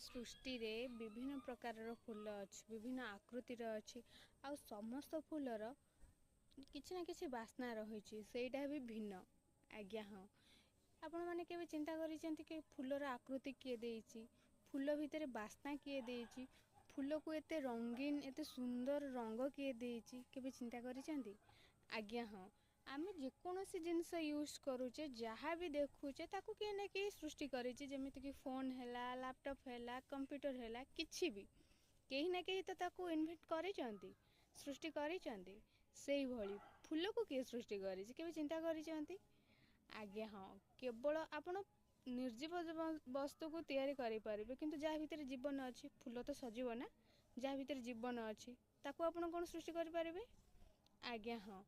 ସୃଷ୍ଟିରେ ବିଭିନ୍ନ ପ୍ରକାରର ଫୁଲ ଅଛି, ବିଭିନ୍ନ ଆକୃତିର ଅଛି, ଆଉ ସମସ୍ତ ଫୁଲର କିଛି ନା କିଛି ବାସ୍ନା ରହିଛି, ସେଇଟା ବି ଭିନ୍ନ। ଆଜ୍ଞା ହଁ, ଆପଣମାନେ କେବେ ଚିନ୍ତା କରିଛନ୍ତି କି ଫୁଲର ଆକୃତି କିଏ ଦେଇଛି, ଫୁଲ ଭିତରେ ବାସ୍ନା କିଏ ଦେଇଛି, ଫୁଲକୁ ଏତେ ରଙ୍ଗୀନ ଏତେ ସୁନ୍ଦର ରଙ୍ଗ କିଏ ଦେଇଛି? କେବେ ଚିନ୍ତା କରିଛନ୍ତି? ଆଜ୍ଞା ହଁ, ଆମେ ଯେକୌଣସି ଜିନିଷ ୟୁଜ୍ କରୁଛେ, ଯାହା ବି ଦେଖୁଛେ, ତାକୁ କିଏ ନା କିଏ ସୃଷ୍ଟି କରିଛି। ଯେମିତିକି ଫୋନ୍ ହେଲା, ଲାପଟପ୍ ହେଲା, କମ୍ପ୍ୟୁଟର ହେଲା, କିଛି ବି, କେହି ନା କେହି ତ ତାକୁ ଇନଭେଣ୍ଟ କରିଛନ୍ତି, ସୃଷ୍ଟି କରିଛନ୍ତି। ସେଇଭଳି ଫୁଲକୁ କିଏ ସୃଷ୍ଟି କରିଛି, କେବେ ଚିନ୍ତା କରିଛନ୍ତି? ଆଜ୍ଞା ହଁ, କେବଳ ଆପଣ ନିର୍ଜୀବ ବସ୍ତୁକୁ ତିଆରି କରିପାରିବେ, କିନ୍ତୁ ଯାହା ଭିତରେ ଜୀବନ ଅଛି, ଫୁଲ ତ ସଜୀବ ନା, ଯାହା ଭିତରେ ଜୀବନ ଅଛି ତାକୁ ଆପଣ କ'ଣ ସୃଷ୍ଟି କରିପାରିବେ? ଆଜ୍ଞା ହଁ,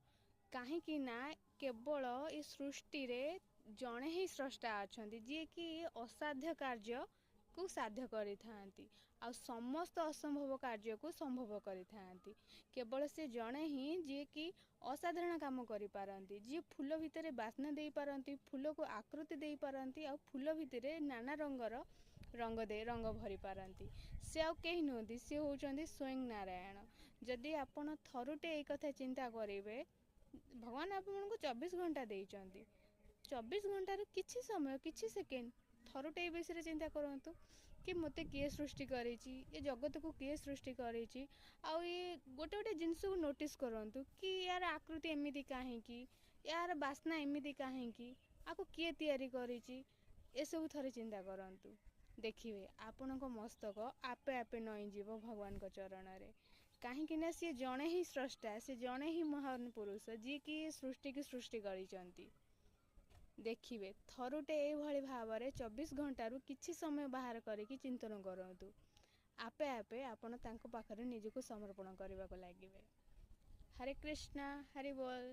କାହିଁକି ନା କେବଳ ଏ ସୃଷ୍ଟିରେ ଜଣେ ହିଁ ସ୍ରଷ୍ଟା ଅଛନ୍ତି, ଯିଏକି ଅସାଧ୍ୟ କାର୍ଯ୍ୟକୁ ସାଧ୍ୟ କରିଥାନ୍ତି ଆଉ ସମସ୍ତ ଅସମ୍ଭବ କାର୍ଯ୍ୟକୁ ସମ୍ଭବ କରିଥାନ୍ତି। କେବଳ ସେ ଜଣେ ହିଁ ଯିଏକି ଅସାଧାରଣ କାମ କରିପାରନ୍ତି, ଯିଏ ଫୁଲ ଭିତରେ ବାସ୍ନା ଦେଇପାରନ୍ତି, ଫୁଲକୁ ଆକୃତି ଦେଇପାରନ୍ତି, ଆଉ ଫୁଲ ଭିତରେ ନାନା ରଙ୍ଗର ରଙ୍ଗ ଦେଇ ରଙ୍ଗ ଭରିପାରନ୍ତି। ସେ ଆଉ କେହି ନୁହନ୍ତି, ସେ ହେଉଛନ୍ତି ସ୍ୱୟଂ ନାରାୟଣ। ଯଦି ଆପଣ ଥରୁଟେ ଏଇ କଥା ଚିନ୍ତା କରିବେ, ଭଗବାନ ଆପଣଙ୍କୁ 24 ଘଣ୍ଟା ଦେଇଛନ୍ତି, 24 ଘଣ୍ଟାରୁ କିଛି ସମୟ, କିଛି ସେକେଣ୍ଡ ଥରୁଟେ ଏ ବିଷୟରେ ଚିନ୍ତା କରନ୍ତୁ କି ମୋତେ କିଏ ସୃଷ୍ଟି କରିଛି, ଏ ଜଗତକୁ କିଏ ସୃଷ୍ଟି କରିଛି। ଆଉ ଏ ଗୋଟେ ଗୋଟେ ଜିନିଷକୁ ନୋଟିସ୍ କରନ୍ତୁ କି ୟାର ଆକୃତି ଏମିତି କାହିଁକି, ୟାର ବାସ୍ନା ଏମିତି କାହିଁକି, ଆକୁ କିଏ ତିଆରି କରିଛି, ଏସବୁ ଥରେ ଚିନ୍ତା କରନ୍ତୁ। ଦେଖିବେ ଆପଣଙ୍କ ମସ୍ତକ ଆପେ ଆପେ ନଇଁଯିବ ଭଗବାନଙ୍କ ଚରଣରେ। କାହିଁକି ନା ସିଏ ଜଣେ ହିଁ ସ୍ରଷ୍ଟା, ସେ ଜଣେ ହିଁ ମହାନ ପୁରୁଷ, ଯିଏକି ସୃଷ୍ଟିକୁ ସୃଷ୍ଟି କରିଛନ୍ତି। ଦେଖିବେ ଥରୁଟେ ଏଇଭଳି ଭାବରେ 24 ଘଣ୍ଟାରୁ କିଛି ସମୟ ବାହାର କରିକି ଚିନ୍ତନ କରନ୍ତୁ, ଆପେ ଆପେ ଆପଣ ତାଙ୍କ ପାଖରେ ନିଜକୁ ସମର୍ପଣ କରିବାକୁ ଲାଗିବେ। ହରେ କୃଷ୍ଣ, ହରି ବୋଲ।